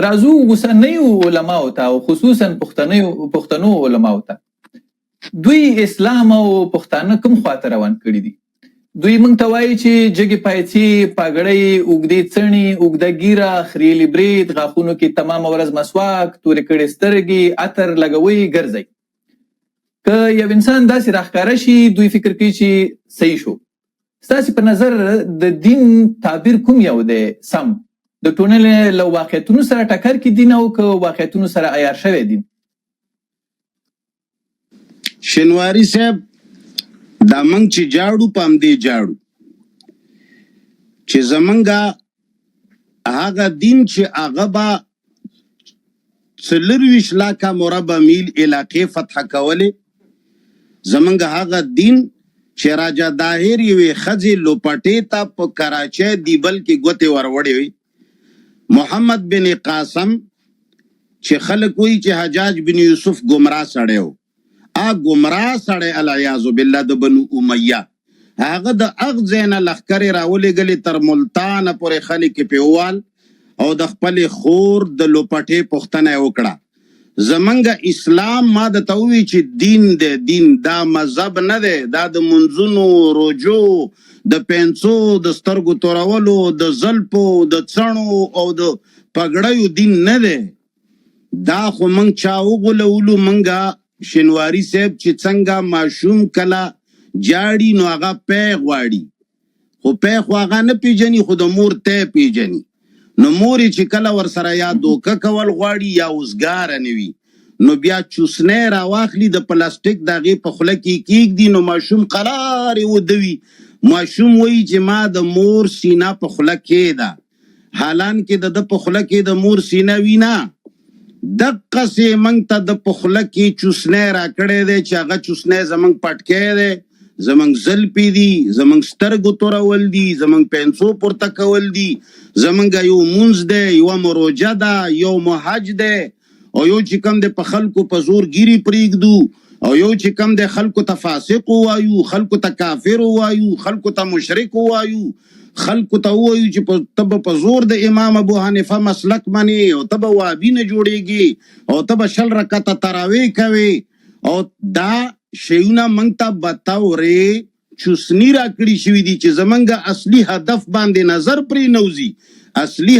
راځو اوسنیو علماو ته او خصوصا پښتنیو پښتنو علماو ته. دوی اسلام او پښتانه کوم خواته روان کړي دي؟ دوی موږ ته وایي چې جګې پایڅې، پاګړۍ، اوږدې څڼې، اوږده ږیره، خریلي برېت، غاښونو کې تمامه ورځ مسواک، تورې کړې سترګې، عطر لګوئ، ګرځئ. که یو انسان داسې راښکاره شي، دوی فکر کوي چې صحیح شو. ستاسې په نظر د دین تعبیر کوم یو دی سم؟ د ټولنې له واقعیتونو سره ټکر کې دین او که واقعیتونو سره عیار شوی دین؟ شینواری صاحب، دا موږ چې جاړو، په همدې جاړو چې زمونږه هغه دین چې هغه به 24 لاکه مربع میل علاقې فتح کولې، زمونږ هغه دین چې راجا داهر یوې ښځې لوپټې ته په کراچۍ دیبل کې ګوتې وروړې وې، محمد بن قاسم چې خلک وایي چې حجاج بن یوسف ګمراه سړی و، آ ګمراه سړی العیاذ بالله د بنو امیه، هغه د هغه ځای نه لښکرې راولېږلې، تر ملتانه پورې خلک یې پرې ووال او د خپلې خور د لوپټې پوښتنه یې وکړه. زمونږ اسلام ما درته ووی چې دین دی، دین دا مذهب نه دی، دا د منځونو، روژو، د پنسو، د سترګو تورولو، د زلفو، د څڼو او د پګړیو دین نه دی. دا خو مونږ چا وغولولو؟ مونږ شینواری صاحب چې څنګه ماشوم کله جاړي نو هغه پی غواړي، خو پی خو هغه نه پیژني، خو د مور تی پیژني، نو مور یې چې کله ورسره یا دوکه کول غواړي یا وزګاره نه وي، نو بیا چوسنی راواخلي، د پلاستیک د هغې په خوله کې کیږدي، نو ماشوم قلار یې ودوي. ماشوم وایي چې ما د مور سینه په خوله کې ده، حالانکه د ده په خوله کې د مور سینه وي نه. دقسې موږ ته د په خوله کې چوسنی راکړی دی چې هغه چوسنی زموږ پټکی دی، زموږ زلفې دي، زموږ سترګو تورول دي، زموږ پنسو پورته کول دي، زموږ یو مونځ دی، یوه مو روژه ده، یو مو حج دی، او یو چې کوم دی په خلکو په زور ګیري پرېږدو، او یو چې کوم دی خلکو ته فاسق ووایو، خلکو ته کافر ووایو، خلکو ته مشرک ووایو، خلکو ته ووایو چې په ته به په زور د امام ابو حنیفه مسلک منې، او ته به وابي نه جوړېږي، او ته به 20 رکعته تراویح کوې. او دا شیونه موږ ته بطورې چوسني راکړي شوي دي چې زمونږ اصلي هدف باندې نظر پرې نه وځي. اصلي